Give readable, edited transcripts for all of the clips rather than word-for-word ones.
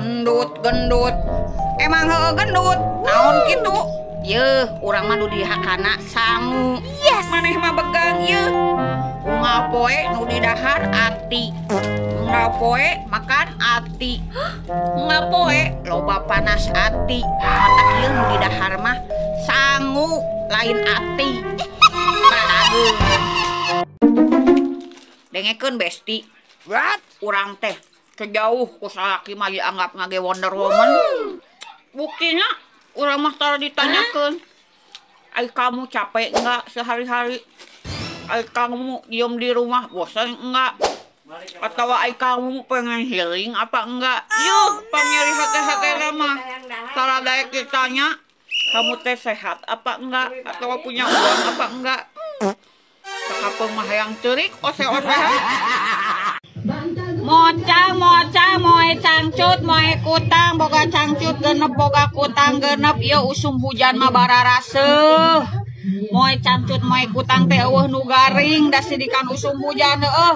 Gendut gendut. Emang heueuh gendut. Naon kitu? Yeuh, urang mah nu dihakana sangu. Yes. Maneh mah begang yeuh. Unggal poe nu didahar ati. Unggal poe makan ati. Unggal poe loba panas ati. Matak ieu nu didahar mah sangu lain ati. Baladeung. Dengekeun besti. What? Urang teh kejauh ku salaki mah dianggap ngage Wonder Woman. Buktina urang mah tara ditanyakeun. Ai kamu capek enggak sehari-hari? Ai kamu diem di rumah bosan enggak? Atau ai kamu pengen healing apa enggak? Yuh, panyeri hate-hate mah. Tara daek ditanya, kamu teh sehat apa enggak? Atau punya uang apa enggak? Sakapeung mah hayang ceurik ose-ose. Mocang, mocang, moe cangcut, moe kutang, boga cangcut genep, boga kutang genep, ieu usum hujan mah bararaseuh. Moe cangcut, moe kutang teh eueuh nu garing, da sidikan usum hujan heueuh.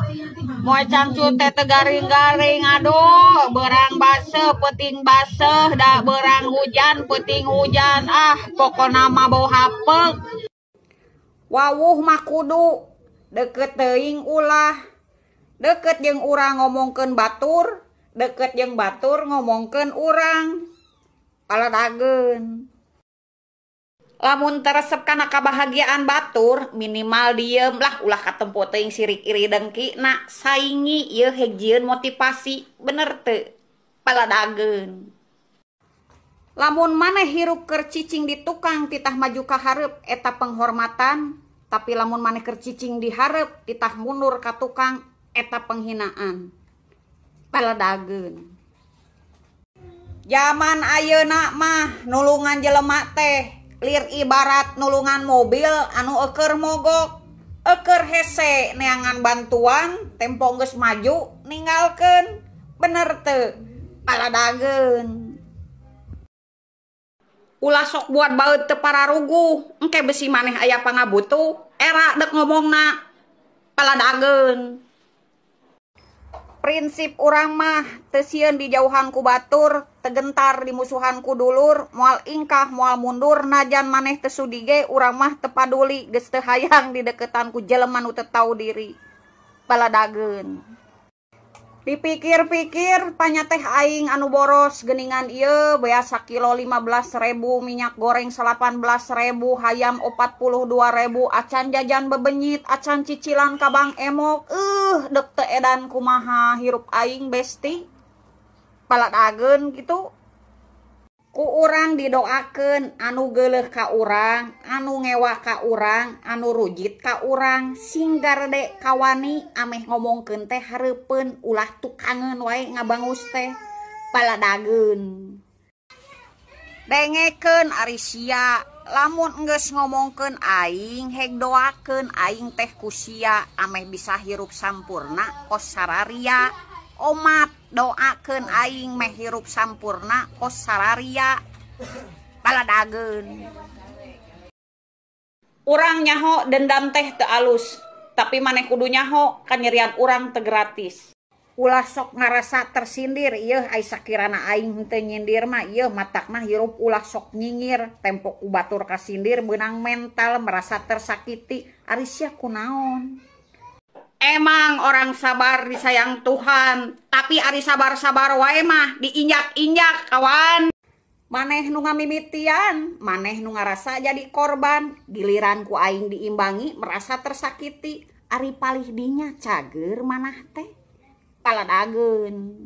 Moe cangcut teh teu garing-garing, aduh, beurang baseuh, peuting baseuh, da beurang hujan, peuting hujan, ah, pokona mah bau hapeuk. Wawuh mah kudu deukeut teuing ulah. Deket jeung urang ngomongkeun batur, deket jeung batur ngomongkeun urang. Paladageun. Lamun teresep kana kabahagiaan batur, minimal diem lah ulah katempo teuing sirik iri dengki na saingi ieu hejieun motivasi, bener teu? Paladageun. Lamun maneh hirup keur cicing di tukang titah maju ka hareup eta penghormatan, tapi lamun maneh keur cicing di hareup titah mundur ka tukang eta penghinaan. Paladageun. Zaman ayeuna mah nulungan jelema teh lir ibarat nulungan mobil anu eueur mogok, eueur hese neangan bantuan tempo geus maju ninggalkeun, bener teu? Paladageun. Ulah sok buat baeud teu pararuguh, engke besi maneh aya pangabutuh, era dek ngomongna. Paladageun. Prinsip urang mah teu sieun dijauhan ku batur, teu gentar dimusuhan ku dulur, moal ingkah moal mundur najan maneh teu sudi ge urang mah teu paduli geus teu hayang dideketan ku jelema nu teu tau diri. Paladageun. Dipikir-pikir panya teh aing anu boros geuningan ieu bea sakilo 15.000, minyak goreng 18.000, hayam 42.000, acan jajan bebenyit, acan cicilan ka Bang Emok. Dek teu edan kumaha hirup aing besti. Paladageun kitu. Ku urang didoakeun anu geuleuh ka urang, anu ngewa ka urang, anu rujit ka urang, sing garede kawani ameh ngomongkeun teh hareupeun ulah tukangeun wae ngabangus teh. Paladageun. Dengekeun ari sia, lamun enggeus ngomongkeun aing heg doakeun aing teh ku sia ameh bisa hirup sampurna kos sararia. Omat doakeun aing meh hirup sampurna kos sararia. Paladageun. Urang nyaho dendam teh teu alus, tapi maneh kudu nyaho kanyerian urang teu gratis. Ulah sok ngarasa tersindir, ieu ai sakirana aing henteu nyindir mah ieu matakna hirup ulah sok nyinyir, tempo ku batur kasindir meunang mental merasa tersakiti, ari sia kunaon. Emang orang sabar disayang Tuhan, tapi ari sabar-sabar wae mah diinjak-injak kawan. Maneh nu ngamimitian, maneh nu ngarasa jadi korban, giliran ku aing diimbangi merasa tersakiti, ari palih dinya cager manah teh. Paladageun.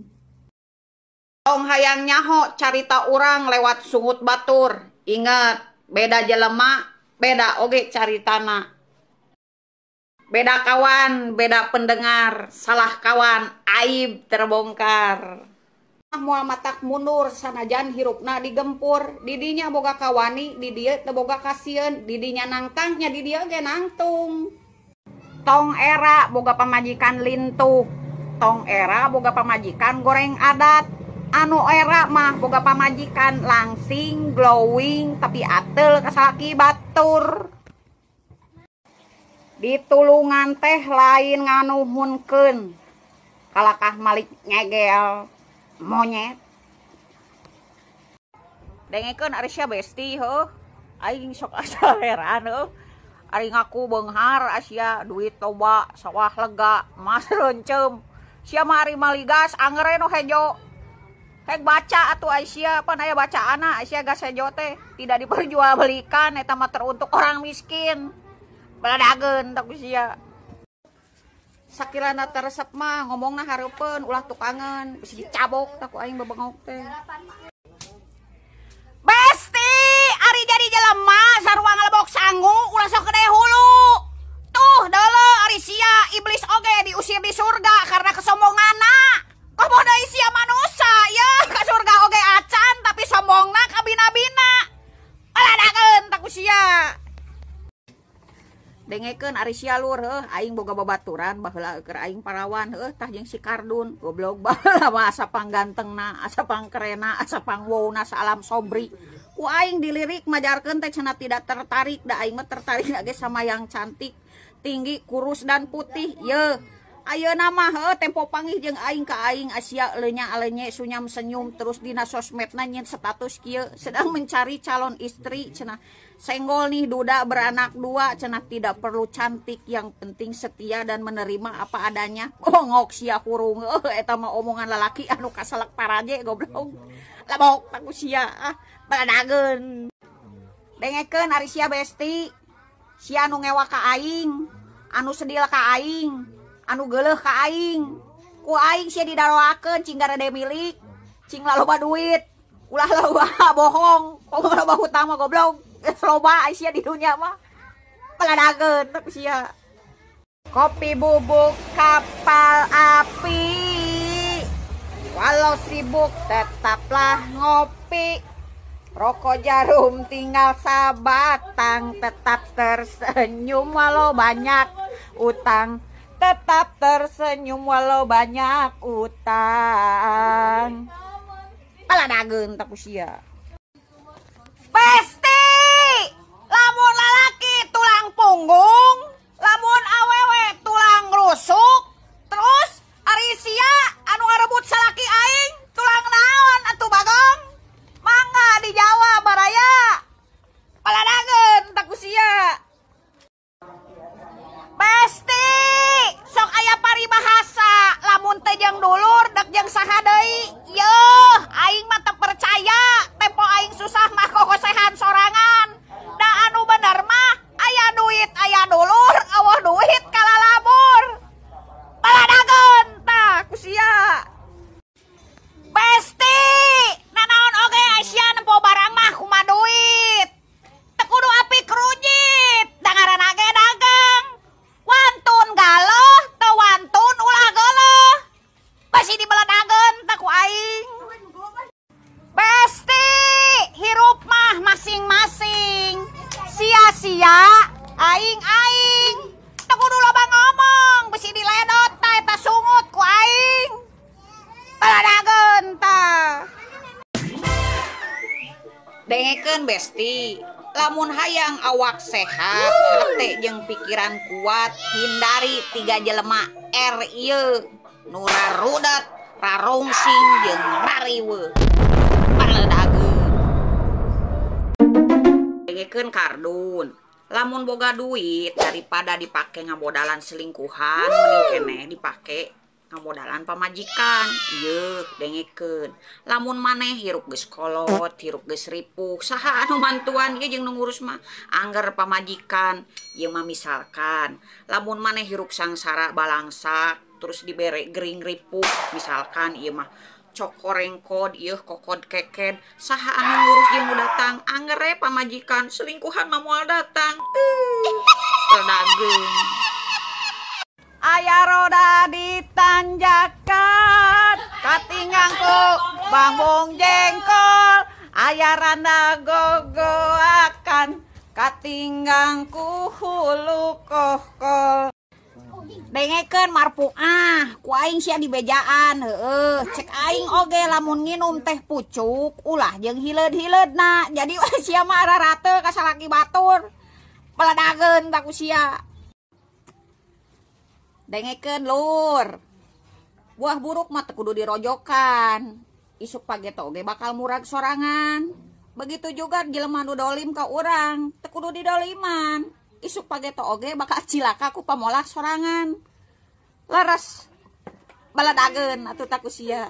Tong hayang nyaho carita urang lewat sungut batur. Ingat, beda jelema, beda oge caritana. Beda kawan, beda pendengar, salah kawan, aib terbongkar. Moal matak mundur sanajan hirupna digempur, didinya boga kawani, di dieu teu boga kasieun, didinya nangtang nya di dieu ge nangtung. Tong era boga pamajikan lintuh, tong era boga pamajikan goreng adat, anu era mah boga pamajikan langsing, glowing, tapi ateul ka salaki batur. Ditulungan teh lain nganuhunkeun, kalakah malik ngegel monyet. Dengekeun ari sia besti heuh. Aing sok asa heran heuh. Ari ngaku beunghar sia duit loba, sawah lega, emas reuncem. Sia mah ari maligas angere nu hejo. Hek baca atuh ai sia pan aya bacaanna ai sia gas hejo teh tidak diperjualbelikan eta mah teruntuk orang miskin. Baladageun tah ku sia. Sakirana teresep mah ngomongna hareupeun ulah tukangeun bisi dicabok tah ku aing bebengok teh. Besti, ari jadi jelema sarua ngalebok sangu ulah sok gede hulu. Tuh deuleu ari sia iblis oge diusir di surga karena kesombonganna. Komo deui sia manusa ya ka surga oge acan tapi sombongna ka bina-bina. Baladageun tah ku sia. Dengekeun ari sia lur heuh aing boga babaturan baheula keur aing parawan heuh tah jeung si Kardun goblok baheula mah asa panggantengna asa pangkerena asa pangwowna saalam sobri ku aing dilirik majarkeun teh cenah tidak tertarik da aing mah tertarik ge sama yang cantik tinggi kurus dan putih yeuh ayeuna mah heuh tempo panggih jeung aing ka aing asia leunya alenye sunyam senyum terus dina sosmedna nyin status kieu sedang mencari calon istri cenah senggol nih duda beranak dua cenah tidak perlu cantik yang penting setia dan menerima apa adanya. Bongok sia hurung eta mah omongan lalaki anu kaselek paraje goblok labok ku sia ah baladageun. Dengekeun ari sia besti sia anu ngewa ka aing anu sedil ka aing anu geuleuh ka aing ku aing sia didaroakeun cing garede milik cing laloba duit ulah loba bohong komo loba hutang mah goblok loba ai sia di dunia mah baladageun tapi sia. Kopi bubuk kapal api walau sibuk tetaplah ngopi rokok jarum tinggal sabatang tetap tersenyum walau banyak utang tetap tersenyum walau banyak utang. Baladageun tah ku sia. Besti, lamun lalaki tulang punggung, lamun awewe tulang rusuk, terus ari sia anu ngarebut salaki aing tulang naon atuh bagong? Mangga dijawab baraya. Baladageun tah ku sia. Besti, sok aya paribahasa, lamun teh jeung dulur dek jeung saha deui. Yeuh, aing mah teu percaya, tempo aing susah mah kokosehan sorangan. Da anu bener mah aya duit aya dulur, eueuh duit kalalabur. Baladageun tah ku sia. Besti, nanaon oge ai sia nempo barang mah kumaha duit. Teu kudu api kerujit, da ngaranna ge dagang. Wantun galoh, teu wantun ulah geuleuh. Basi dibeledageun tah ku aing. Besti, hirup mah masing-masing. Sia-sia, aing-aing. Teu kudu loba ngomong, bisi diledot tah eta sungut ku aing. Baladageun tah. Dengekeun besti, lamun hayang awak sehat, hate jeung pikiran kuat, hindari tiga jelema R ieu, nu rarudet, rarungsing jeung rariweuh. Baladageun. Dengekeun Kardun, lamun boga duit daripada dipake ngamodalan selingkuhan, mending keneh dipake ngamodalan pamajikan. Ieu dengekeun, lamun maneh hirup geus kolot, hirup geus ripuh, saha anu mantuan ieu jeung nu ngurus mah angger pamajikan. Ieu mah misalkan lamun maneh hirup sangsara balangsak terus dibere gering ripuh, misalkan ieu mah cokorengkod ieu kokod keked, saha anu ngurus jeung nu datang angger pamajikan, selingkuhan mah moal datang. Baladageun. Aya roda ditanjakan katinggang ku bambung jengkol, aya randa gogoakan katinggang ku hulu kohkol. Dengekeun marpuah, ku aing sia dibejaan heueuh, cek aing oge lamun nginum teh pucuk ulah jeung hileud-hileudna, jadi sia mah rarate ka salaki batur. Baladageun tah ku sia. Dengekeun lur, buah buruk mah teu kudu dirojokan, isuk pageto oge bakal murag sorangan. Begitu juga jelema nu dolim ka urang, teu kudu didoliman. Isuk pageto oge bakal cilaka ku pamolak sorangan. Leres baladageun atuh ta ku sia.